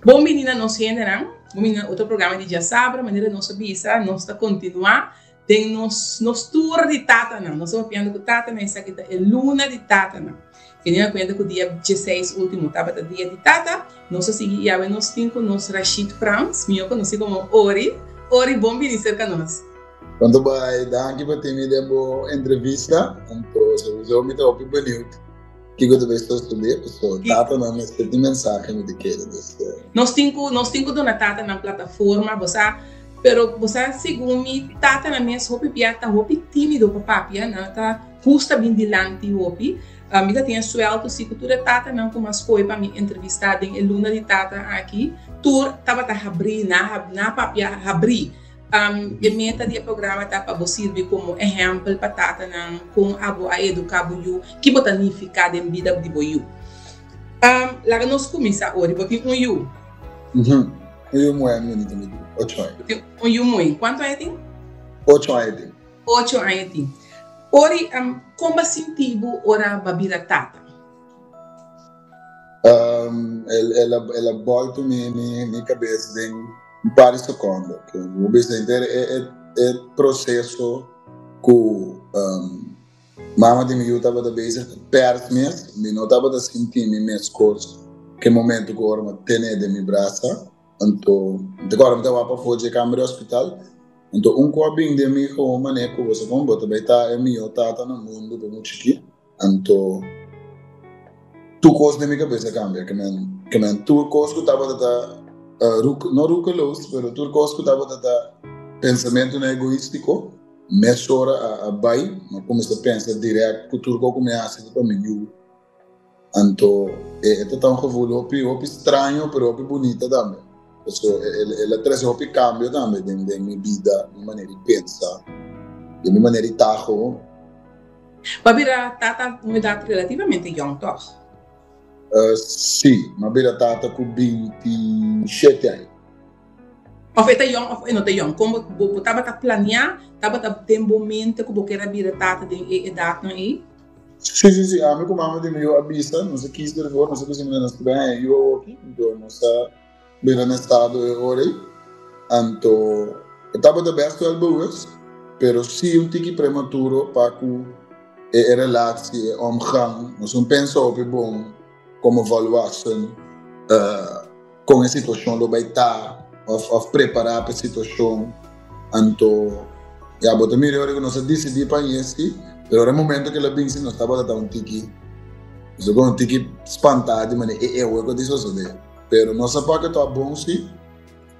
Bon bini na nos hendenan, bon bini na otro programa di Djasabra. Manera nos a bisa, nos ta kontinuá den nos nos tur di tatanan. Nos ta papiando ku tatanan, esaki ta e luna di tatanan. Teniendo na kuenta ku dia dieseis último tabata dia di tata, nos a sigui i awe nos tin ku nos Rashid Frans, mihó konosí komo Ori. Ori, bon bini serka nos. Konta bai, danki pa tin mi den bo entrevista. Anto sowieso mi ta hopi beniut kiko ta bai sosodé, paso tatanan mester tin mensahe mi ta kere. Dus. Nos tin ku nos tin ku duna tatanan plataforma, bo sa, pero bo sa segun mi tatanan mes hopi bia ta hopi tímido pa papia, nan ta gusta bin dilanti hopi. Mi ta tin e suelto si ku tur e tatanan ku mi a skohe pa mi entrevistá den e luna di tata aki, tur tabata habrí, nan a papia habrí. E meta di e programa ta pa bo sirbi komo ehèmpel pa tatanan kon abo a eduká bo yu, ki bo ta nifiká den bida di bo yu. Laga nos kuminsá ori. Bo tin un yu? Un yu muhé mi tin, ocho aña. Bo tin un yu muhé. Kuantu aña e tin? Ocho aña e tin. Ocho aña e tin. Ori, kon bo a sinti bo ora bo a bira tata? El a el a bolto mi mi mi kabes den un par di sekondo. Bo bisa henter e e e proseso ku mama di mi yu tabata bezig ta pèrs mes, mi no tabata sinti mi meskos ku e momento ku ora mi a ten'é den mi brasa. Anto, mi ta kòrda mi ta wak pafó dje kamber di hospital. Anto un ku a bin den mi gewoon manera ku bo sa kon bo ta bai ta e mihó tata na mundu pa mucha ki. Anto tur kos den mi kabes a kambia. Ke men ke men tur kos ku tabata ta ruk no rukeloos pero tur kos ku tabata ta pensamentunan egoístiko mesora a a bai. Mi a kuminsá pensa dirèkt ku tur kos ku mi a hasi ta pa mi yu. Anto e ta ta un gevoel hopi hopi straño pero hopi bunita tambe. Paso el a trece hopi cambio tambe den den mi bida, mi manera di pensa, den mi manera di ta gewoon. Bo a bira tata un edat relativamente yong tog? Si, mi a bira tata ku 27 aña. Of e ta yong of e no ta yong. Kon bo bo tabata planea, tabata den bo mente ku bo kier a bira tata den e edatnan ei? Sí, sí, sí. Ami ku mama di mi yu a bisa, nos a kis erfor, nos a bisa mira nos ta bin haña yu awoki, anto nos a bira na estado e ora ei. Anto e tabata bèst wèl bewust, pero sí un tiki prematuro pa ku e e relatie, e omgang. Nos no pensa hopi bon komo volwassen. Kon e situashon lo bai ta òf òf prepará pa e situashon. Anto ya bo ta mira e ora ku nos a disidí pa hañ'esti, pero ora e momento ku el a bin si nos tabata ta un tiki, nos a keda un tiki spantá di manera e e ku a di sosodé. Pero nos a papia tok bon si,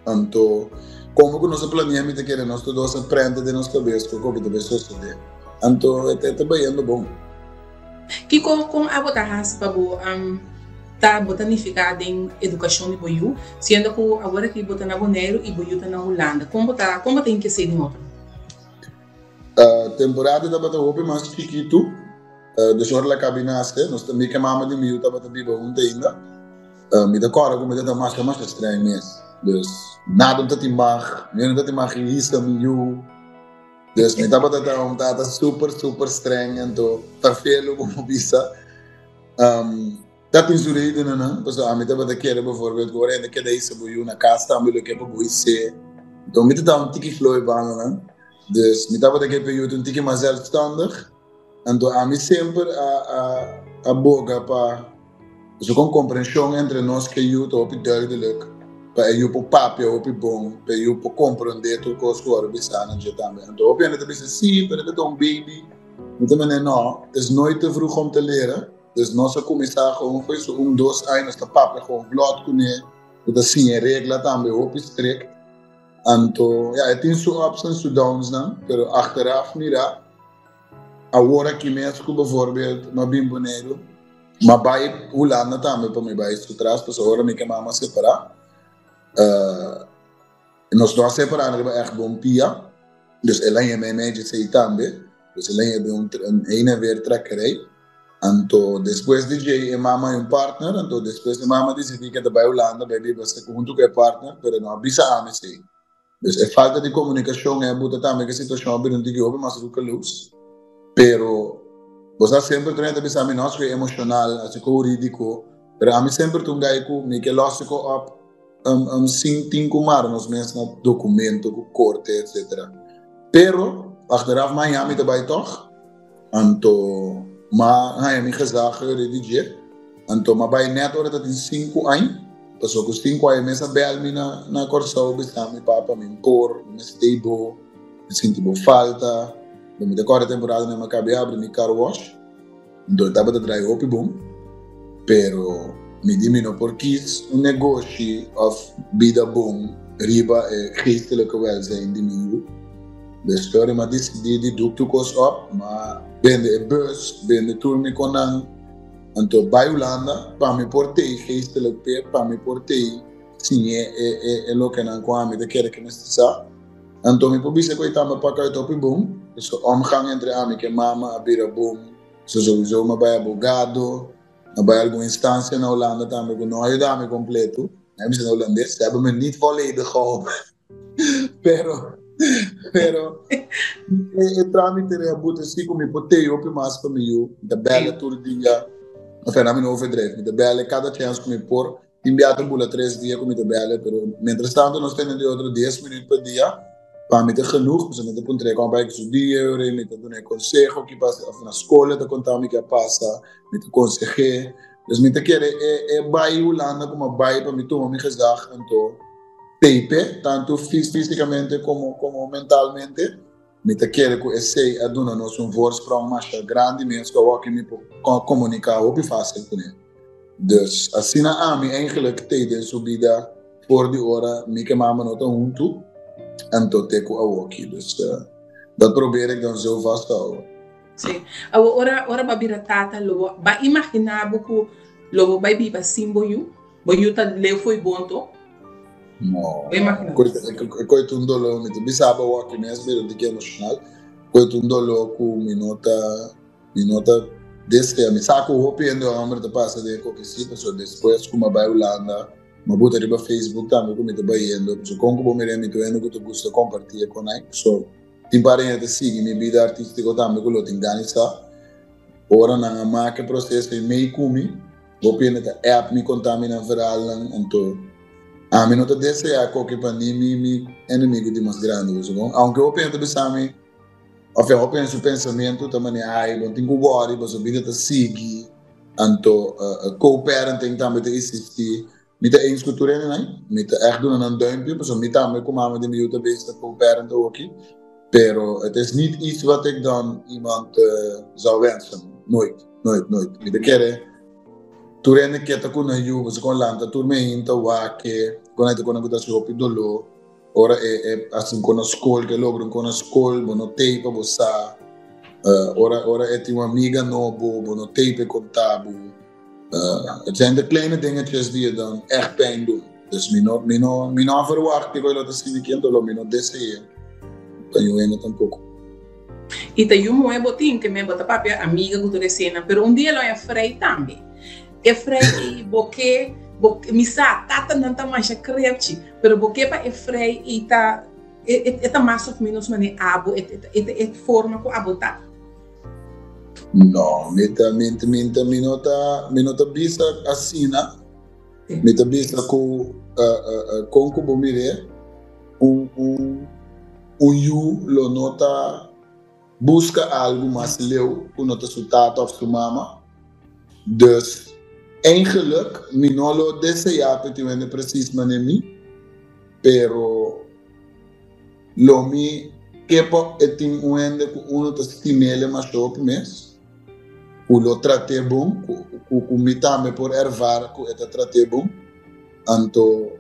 anto komo ku nos a planea mi ta kere nos tur dos a prenta den nos kabes ku koke ta bai sosodé. Anto e ta bayendo bon. Kiko kon abo ta hasi pa bo ta bo ta nifiká den edukashon di bo yu, siendo ku awor aki bo ta na Boneiru i bo yu ta na Hulanda? Kon bo ta kon bo ta inkesé den otro? Temporada tabata hopi mas chikitu, dus ora la kabi nase, nos ta mi ku e mama di mi yu tabata biba huntu ainda. Mi ta kòrda ku mi ta masha masha streng mes, dus nada no ta tin mag, mi no ta tin mag hisa mi yu. Dus mi tabata ta un tata super super streng anto ferfelu como bisa. Ta tin su redennan, pasobra ami tabata kere bijvoorbeeld ku ora hende keda hisa bo yu na kas tambe lo ke pa bo his'é. Enton mi ta ta un tiki flow e bandanan. Dus mi tabata ke pa e yu ta un tiki mas zelfstandig. Anto ami semper a a a boga pa Pasobra kon komprenshon entre nos ku e yu ta hopi duidelijk, pa e yu por papia hopi bon, pa e yu por komprondé tur kos ku wòrdu bisá na dje tambe. Anto hopi hende ta bisa, sí, pero e ta un baby. Mi ta mende, no, es nooit te vroeg om te leren. Dus nos a kuminsá gewoon fo'i su un, dos aña nos ta papia gewoon vlòt kuné, bo ta siña e regla tambe hopi strikt. Anto, ya, e tin su ups en su downsnan, pero achteraf mirá, awor aki mes ku bijvoorbeeld mi a bin Boneiru, M'a bai Hulanda tambe pa mi bai su tras pasobra ora mi ku e mama separá nos no a separá riba ègt bon pia dus el a yama e mei djesei tambe dus el a yama un heen en weer trekkerij anto despues di djei e mama hay un partner anto despues e mama disidí ku e ta bai Hulanda bai biba huntu ku e partner pero e no a bisa ami esei. Dus e falta di komunikashon e a buta tambe ku e situashon a bira un tiki hopi mas rukeloos. Pero bo sa semper tur hende ta bisa mi no asiko emoshonal, asiko huridiko, pero ami semper ta un guy ku mi ke lòs e ko òp. um, sin tin ku mara nos mes na dokumento ku korte etcetera. Pero achteraf maña mi ta bai tòg, anto m'a haña mi gezag ready dje, anto m'a bai nèt ora ta tin sinku añ, pasobra ku sinku añ mes a bèl mi na na Kòrsou bisa mi papa mi por, mi mester tei bo, mi sinti bo falta, mi ta kòrda temporada mi a kabi abri mi car wash. Anto e tabata drai hopi bon, pero mi di mi no por kis un negoshi of bida bon riba e geestelijke welzijn di mi yu. Dus tori m'a disidí di duk tur kos op, m'a bende e bus, bende tur mi konan, anto bai Hulanda pa mi por tei geestelijk p'e, pa mi por tei siñ'é e e e lokenan ku ami ta kere ku mester sa. Anto mi por bisa ku e tambe paka e ta hopi bon, pasobra omgang entre ami ku e mama a bira bon. So souiso mi a bai abogado, mi a bai algun instansia na Hulanda tambe ku no a yuda mi kompleto. Mi a bisa na hulandes, ze hebben me niet volledig geholpen. Pero, pero e tramite a buta si ku mi por tei hopi mas pa mi yu. Mi ta bèl'e tur dia, enfin ami no overdrijf, mi ta bèl'e kada chèns ku mi por. Tin bia ta bula tres dia ku mi ta bèl'e, pero mientras tanto nos tene di otro dies minüt pa dia, pa mi ta genoeg, pasobra mi ta puntr'é kon a bai ku su dia, ora mi ta dun'é konseho ki pasa, òf na skol e ta konta mi ke a pasa, mi ta konseh'é. Dus mi ta kere e e bai Hulanda ku mi a bai pa mi tuma mi gezag anto p'e, tantu físikamente komo komo mentalmente. Mi ta kere ku esei a duna nos un voorsprong masha grandi mes ku awor mi por komuniká hopi fásil kuné. Dus asina ami eigenlijk tei den su bida for di ora mi ku e mama no ta huntu anto te ku awoki. Dus dat probeer ik dan zo vast te houden. Sí. Awor ora ora bo a bira tata lo bo ba imaginá bo ku lo bo bai biba sin bo yu? Bo yu ta leu fo'i bon to? No. E koe ta un doló, mi ta bisa bo awor aki mes bira un tiki emoshonal, koe ta un doló ku mi no ta, mi no ta desea. Mi sa ku hopi hende hòmber ta pasa den e koke si, pasobra despues ku mi a bai Hulanda, mi a buta riba Facebook tambe ku mi ta bayendo, pasobra kon ku bo mira mi ta un hende ku ta gusta kompartí e konai. So, tin par hende ta sigui mi bida artístiko tambe ku lo tin gana di sa. Ora nan a make proseso ei mei ku mi, Hopi hende ta app mi konta mi nan verhaalnan, anto ami no ta desea koke pa ni mi mi enemigo di mas grandi, bo sa kon? Aunke hopi hende ta bisa mi, of ya hopi hende su pensamentu ta manera ai bo no tin ku wòri, boso bida ta sigui, anto co-parenting tambe ta existi. Mi ta eens ku tur hendenan, mi ta ègt duna nan duimpje, pasobra mi tambe ku mama di mi yu ta bezig ta co-parent awoki, pero het is niet iets wat ik dan iemand zou wensen, nooit, nooit, nooit. Mi ta kere tur hende ke ta ku nan yu, pasobra kon lanta tur meinta wak e, kon nan ta kono ku ta hasi hopi doló, ora e e hasi un kon na skol, ke logra un kon na skol, bo no tei pa bo sa, ora ora e tin un amiga nobo, bo no tei pa e konta bo. Het zijn de kleine dingetjes die je dan echt pijn doen. Dus mi no, mi no, mi no a verwacht ku lo ta asina aki, anto lo mi no dese'é pa yu hende tampoko. I ta yu muhé bo tin ke men bo ta papia amiga ku tur esena, pero un dia lo haña frei tambe. E frei ei bo ke, bo mi sa tatanan ta masha krepchi, pero bo ke pa e frei ei ta e e ta mas of menos manera abo, e e ta e forma ku abo ta. No, mi ta, mi, mi, mi no ta, mi no ta bisa asina. Mi ta bisa ku uh, uh, uh, kon ku bo mir'é, un, un, un yu lo no ta buska algu mas leu ku no ta su tata òf su mama. Dus, eigenlijk mi no lo deseá pa e tin wende presis manera mi, pero Lo mi ke pa e tin un hende ku unu ta stim'el masha hopi mes, ku lo trat'é bon, ku ku mi tambe por ervar ku e ta trat'é bon. Anto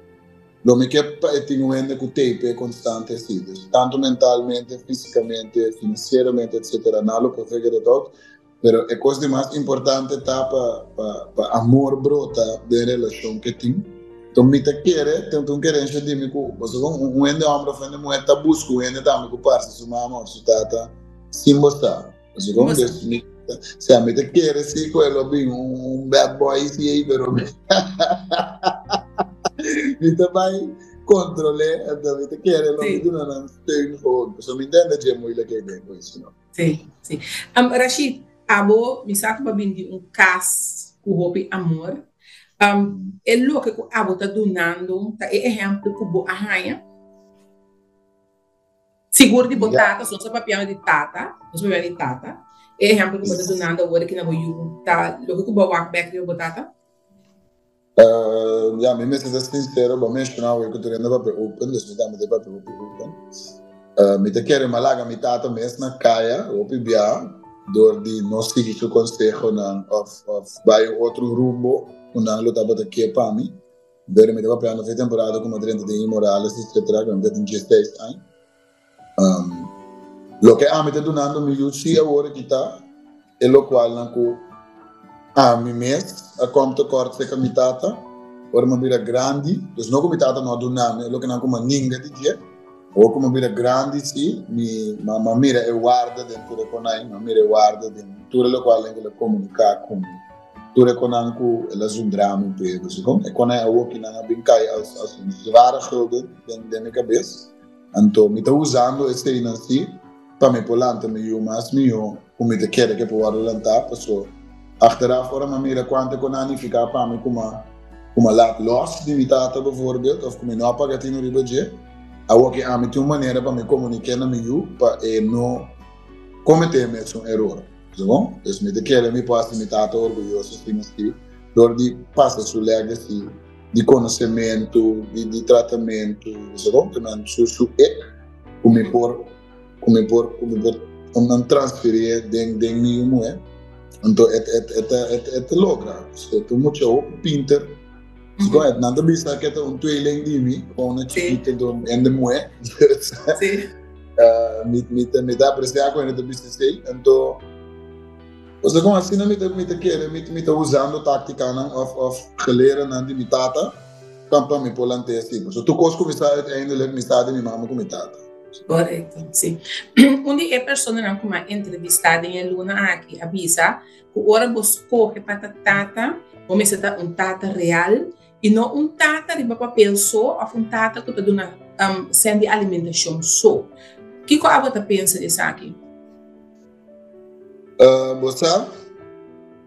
lo mi ke pa e tin un hende ku t'ei p'e konstante así. Dus tantu mentalmente, físikamente, finansieramente etcetera nan lo por figure it out. Pero e kos di mas importante ta pa pa pa amor brota den relashon ke tin. Enton mi ta kere, tin un kerensha di mi ku pasobra un un hende hòmber òf hende muhé ta buska un hende tambe ku parse su mama òf su tata sin bo sa. Pasobra dus mi sea mi ta kere si ku e lo bin un un bad boy si ei pero mi mi ta bai kontrol'é anto mi ta kere lo mi duna nan steun gewoon pasobra mi ntende dje moeilijk ei den pues. Sí, sí. Um, Rashid, abo, mi sa ku bo a bin di un kas ku hopi amor. E loke ku abo ta dunando ta e ehèmpel ku bo a haña? Sigur di bo tata, so nos ta papiando di tata, nos ta papiando di tata. E ehèmpel ku bo ta dunando awor aki na bo yu ta loke ku bo a wak bèk riba bo tata? Ya, mi mester ta sincero, bo a menciona awe cu tur hende papia open, dus mi tambe ta papia hopi open. Mi ta kere mi a laga mi tata mes na caya hopi bia door di no sigui su consehonan of of bay un otro rumbo cu nan lo tabata ke pa mi. Pero mi ta papiando fe temporada cu mi a drenta den Imorales etcetera, cu mi ta tin dieseis aña. Loke ami ta dunando mi yu si awor aki ta e lokualnan ku ami mes a kom tekort serka mi tata ora mi a bira grandi. Dus no ku mi tata no a duna mi e lokenan ku mi a ninga di dje. Awor ku mi a bira grandi si mi a mira e warda den tur e konai, mi a mira e warda den tur e lokualnan ku el a komuniká ku mi, tur e konan ku el a zundra mi p'e. E konai awor ki nan a bin kai as un zware gulden den mi kabes. Anto mi ta usando eseinan si pa mi por lanta mi yu mas mihó ku mi ta kere ke por wòrdu lantá, paso achteraf ora mi a mira kuantu ku nan a nifiká pa mi ku mi ku mi a laat lòs di mi tata bijvoorbeeld òf ku mi no a paga tinu riba dje, awor ke ami tin un manera pa mi komuniké na mi yu pa e no kometé e mesun eror. Bon, dus mi ta kere mi por hasi mi tata orguyoso asina si dor di pasa su legacy. Di konosementu, di di tratamentu, bo sa kon? Nan su su ek ku mi por ku mi por ku mi por nan transferí den den mi yu muhé. Anto e e e ta e ta logra. E ta un mucha hopi pinter. Bo sa kon? Nan ta bisa ku e ta un tweeling di mi, una chikito anto un hende muhé. Mi mi ta mi ta apresiá ku hende ta bisa esei. Anto. Pasobra kon asina mi ta mi ta kere mi mi ta usando táktikanan òf òf gelerenan di mi tata pa pa mi por lant'é así. Pasobra tur kos ku mi sa uiteindelijk mi sa di mi mama ku mi tata. Korekto, si. Un di e personanan ku mi a entrevistá den e luna aki a bisa ku ora bo skohe pa ta tata, bo mester ta un tata real i no un tata riba papel so òf un tata ku ta duna sèn di alimentashon so. Kiko abo ta pensa di esaki? Bo sa,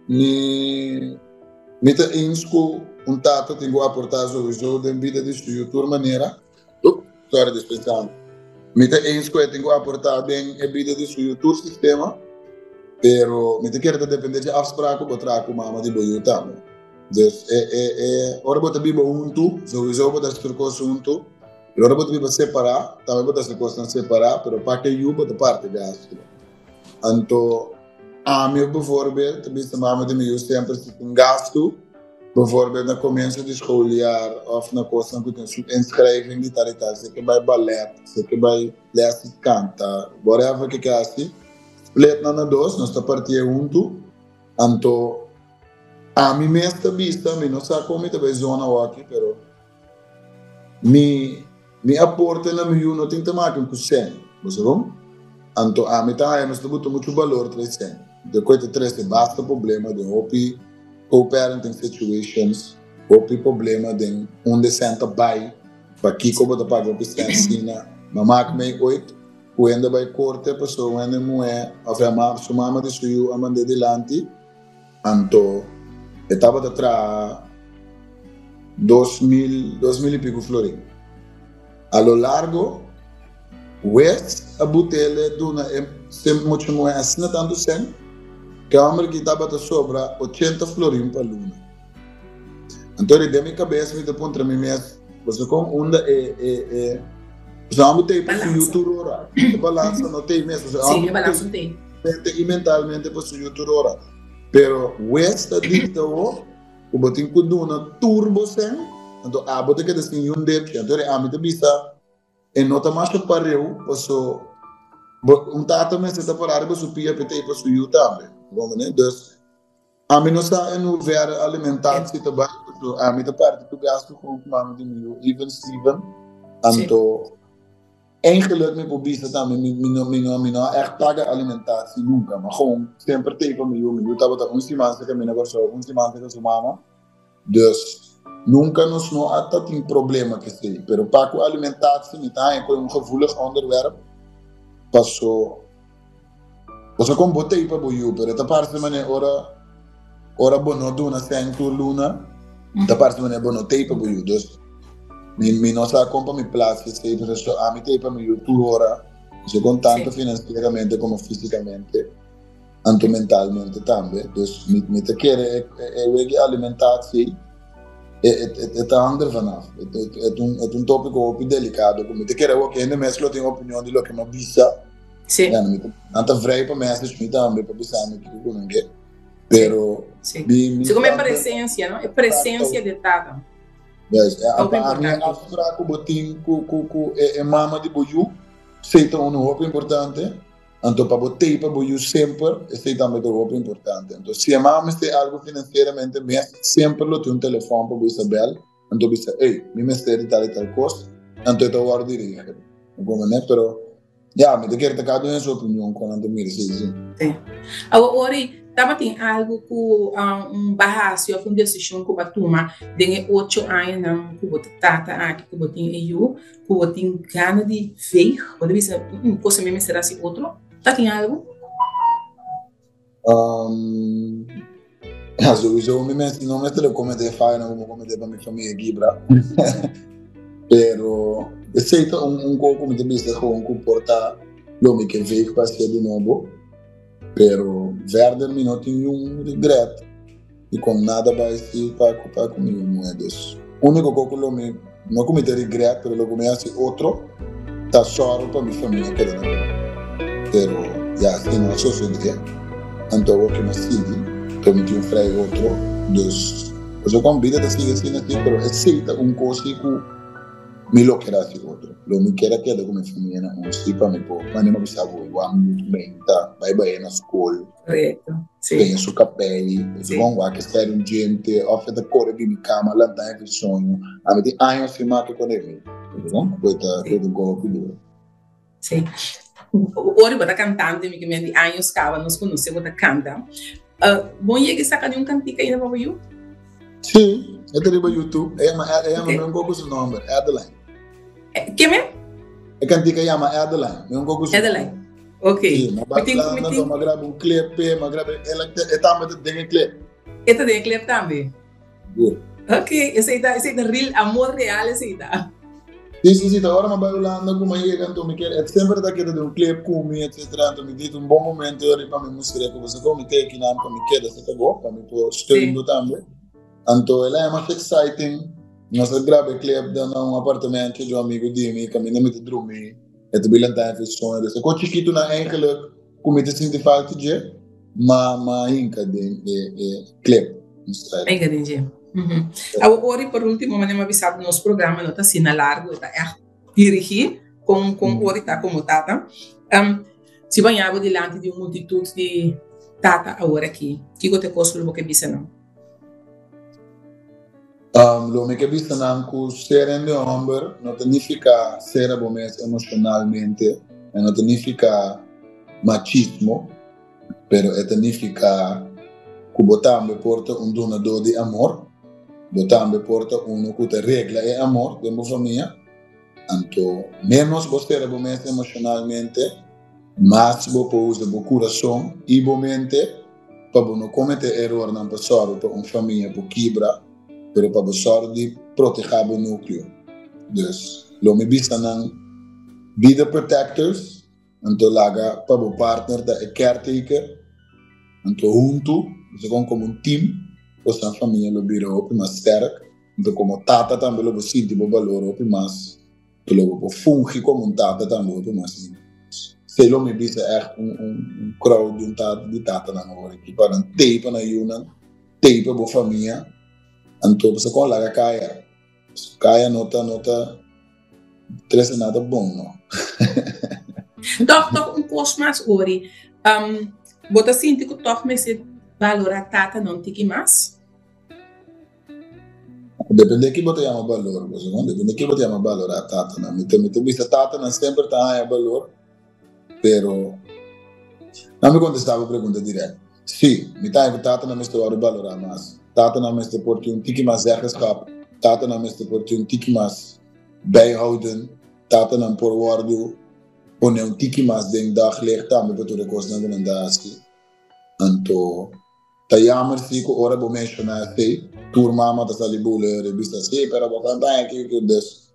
mi mi ta eens ku un tata tin ku aportá souiso den bida di su yu tur manera. Sorry, dispensá mi. Mi ta eens ku e tin ku aportá den e bida di su yu tur sistema, pero mi ta kere ta dependé dje afsprak ku bo traha ku mama di bo yu tambe. Dus e e e ora bo ta biba huntu, souiso bo ta hasi tur kos huntu, pero ora bo ta biba separá, tambe bo ta hasi kosnan separá, pero pa ke yu bo ta parti gastu. Anto ami bijvoorbeeld ta bisa mama di mi yu semper si tin gastu, bijvoorbeeld na komienso di schooljaar of na kosnan ku tin su inschrijving di tal i tal, si ke bai ballet, si ke bai les di kanta, whatever ke ke hasi, split nan na dos, nos ta partié huntu, anto ami mes ta bisa, mi no sa kon mi ta bai zona awaki, pero Mi mi aporte na mi yu no tin te maken ku sèn, bo sa bon? Anto ami ta haña nos ta buta muchu balor tra e sèn. De kue ta trese basta problema den hopi co-parenting situations, hopi problema den unda e sèn ta bai, pakiko bo ta paga hopi sèn asina. Ma mak mei oit ku hende bai korte pasobra un hende muhé òf su mama di su yu a mand'é dilanti. Anto e tabata traha 2000, 2000 y pico florin. A lo largo, hues a butele duna e mucha muhe asina tantu sen, ku e homber aki tabata sobra 80 florin pa luna. Anto ri den mi kabes mi ta puntra mi mes, Pasobra kon unda e e e pasobra amo tei pa su yu tur ora. E balansa no tei mes. Pasobra amo tei mente i mentalmente pa su yu tur ora. Pero wes ta dikta bo ku bo tin ku duna tur bo sen, anto abo ta keda sin yun depchi. Anto ri ami ta bisa e no ta masha pareu paso bo un tata mester ta pará riba su pia pa e tei pa su yu tambe. Bo comprende? Dus Ami no sa en hoeverre alimentatie ta bai, pasobra ami ta parti tur gastu ku mami di mi yu, even Steven. Anto, eigenlijk mi por bisa tambe mi mi no mi no mi no a ègt paga alimentatie nunka, ma gewoon semper tei pa mi yu. Mi yu tabata un siman serka mi na Kòrsou, un siman serka su mama. Dus, nunka nos no a ta tin problema ku esei. Pero pa ku alimentatie mi ta haña ku e un gevoelig onderwerp, paso. Bo sa kon bo tei pa bo yu, pero e ta parse manera ora ora bo no duna sèn tur luna. Ta parse manera bo no t'ei pa bo yu. Dus mi mi no sa kon pa mi plats esei, pero so ami t'ei pa mi yu tur ora. So kon tanto financieramente como fisicamente, anto mentalmente tambe. Dus mi mi ta kere e e wegi alimentatie e e e ta hang er vanaf. E e ta un e ta un topico hopi delicado ku mi ta kere awor hende mes lo tin opinion di loke mi a bisa. Ya mi ta nan ta vrij pa message mi tambe pa bisa mi kiko ku nan ke. Pero sí. Mi, mi Segun e presencia, no? E presencia de tata. Yes, e, pa mi afspraak ku bo tin ku ku ku e, e mama di bo yu, esei ta unu hopi importante. Anto pa bo tei pa bo yu semper, esei tambe ta hopi importante. Anto si e mama mester algu financieramente mes, semper lo tin un telefòn pa bo Isabel, anto bisa, ey, mi mester di tal i tal kos, anto e ta wòrdu di regel. Bo manera, pero Ya, mi ta kere ta kada un su opinion kon nan ta mira esei si. Sí. Awor Ori, tabatin algu ku un bahasi òf un desishon ku bo a tuma den e ocho añanan ku bo ta tata aki, ku bo tin e yu, ku bo tin gana di veeg? Bo ta bisa, kos mi mester hasi otro? Tatin algu? Ja, sowieso mi mes no mester a comete fayonan como comete pa mi familia kibra. Pero esey ta un un koe ku mi ta bisa gewoon ku por ta lo mi ke veeg pa hacié di nobo. Pero verder mi no tin niun regret di kon nada bai si pa ku pa ku mi muhe. Dus uniko koe ku lo mi no ku mi ta regret pero lo ku mi hasi otro ta sòru pa mi famia keda na bida. Pero ya si no a sosodé anto awor ke mi a sigui to mi tin un frei otro dus pasobra kon bida ta sigui asina si pero esei ta un kos si ku mi lo kier hasi otro lo mi kier a keda ku mi famia na un si pa mi por manera mi a bisa bo wak mi menta bai bai na skol. Correcto. Sí. Peña su cabei, sí. Bon, wak estar un gente, of e ta corre di mi cama, lanta en soño. A mi tin años sin make con él. No? Cueta, cueta un poco duro. Sí. Ori bota cantante, mi que me di años caba, nos conoce bota canta. Bon yega saca de un cantica ainda pa you? Sí, e ta riba YouTube. E llama, e llama okay. un su nombre, Adeline. ¿Qué me? E cantica llama Adeline. Me un poco su Adeline. Ok. Sí, ma Mi tin, mi mi tin. Ma graba un clip, eh, ma graba, ela, e tambe ta den e clip. E ta den e clip tambe? Good. Ok, esei ta, esei ta real, amor real esei ta. Sí, sí, sí, ta ora ma bai Hulanda ku ma yega, anto mi kier, e semper ta keda den un clip ku mi, etcetera, anto mi di ta un bon momento ori pa mi mustra ku boso kon mi te kinan pa mi keda se kabo, pa mi por steun bo tambe. Anto el a e mas exciting, nos a graba e clip den un apartamento di un amigo di mi, kaminda mi ta drumi. E ta bin lanta en soño. Dus e kos chikitunan eigenlijk ku mi ta sinti falta dje, ma ma hinka den e e clip. Hinka den dje. Awor Ori, por ultimo manera mi a bisa bo nos programa no ta asina largu, e ta ègt dirigí kon kon Ori ta komo tata. Si bo a ña bo dilanti di un multitut di tata awor aki, kiko ta e kos ku lo bo ke bisa nan? Lo mi ke bisa nan ku ser hende hòmber no ta nifiká sera bo mes emoshonalmente, e no ta nifiká machismo, pero e ta nifiká ku bo tambe por ta un dunadó di amor, bo tambe por ta unu ku ta regla e amor den bo famia. Anto ménos bo sera bo mes emoshonalmente, mas bo por usa bo kurason i bo mente pa bo no kometé erornan pa sòru pa un famia por kibra, pero pa bo sòru di protehá bo núkleo. Dus, lo mi bisa nan, Be the protectors, anto laga pa bo partner ta e caretaker, anto huntu, boso kon komo un team, boso famia lo bira hopi mas sterk, anto komo tata tambe lo bo sinti bo balor hopi mas. Lo bo por fungi como un tata tambe hopi mas. Esei lo mi bisa echt un un un crowd di un tata di tatanan awor aki pa nan tei pa nan yunan, tei pa bo famia, anto bo sa kon laga kaya. Kaya no ta no ta trese nada bon no. Tòg tòg un kos mas Ori, bo ta sinti ku tòg mester balorá tatanan tiki mas? Depende ki bo ta yama balor, bo sa no? Depende ki bo ta yama balorá tatanan. Mi ta mi ta bisa tatanan semper ta haña balor, pero nan mi kontestá bo pregunta dirèkt. Sí, mi ta haña ku tatanan mester wòrdu balorá mas. Tatanan mester por tin un tiki mas zeggenschap, tatanan mester por tin un tiki mas bijhouden, tatanan por wòrdu pone un tiki mas den daglicht tambe pa tur e kosnan ku nan ta hasi. Anto. Ta jammer si ku ora bo menshoná esei, Tur mama ta sali bula e bisa sí, pero bo ta aki ki dus.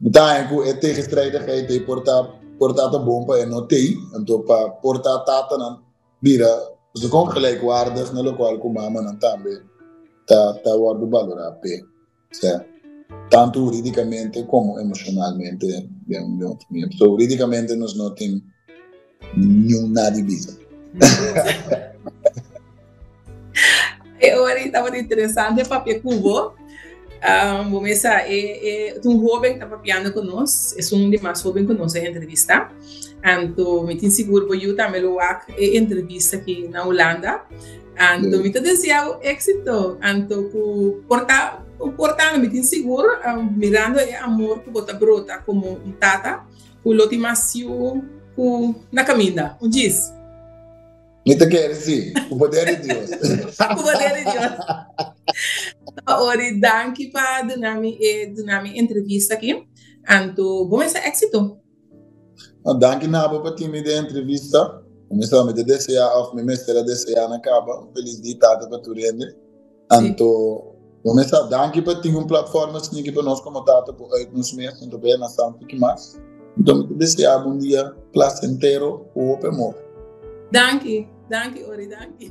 Mi ta haña ku e tegenstrijdigheid ei por ta por ta ta bon pa e no tei, anto pa por ta tatanan bira pasobra kon gelijkwaardig na lokual ku mamanan tambe ta ta wòrdu balorá p'e. Osea, tantu hurídikamente komo emoshonalmente den den un famia. So hurídikamente nos no tin niun nada di bisa. E ora tabata interesante papia ku bo. Bo mesa e e un hoben ta papiando ku nos, esun di mas hoben ku nos a entrevista. Anto mi tin sigur bo yu tambe lo wak e entrevista aki na Hulanda. Anto mi ta desea bo éxito. Anto ku por ta por ta mi tin sigur mirando e amor ku bo ta brota komo un tata ku lo tin mas yu ku na kaminda. Un djis. Mi ta kere si, ku poder di Dios. Ku poder di Dios. Ori, danki pa duna mi e duna mi entrevista aki. Anto, bo mester éxito. No, danki na bo pa tin mi den entrevista. Mi sa mi ta desea of mi mester a desea na kaba un felis dia tata pa tur hende. Anto, bo mester danki pa tin un platform asina pa nos komo tata por uit nos mes anto pa yena sa un tiki mas. Anto mi ta desea bo un dia placentero ku hopi amor. Danki, danki Ori, danki.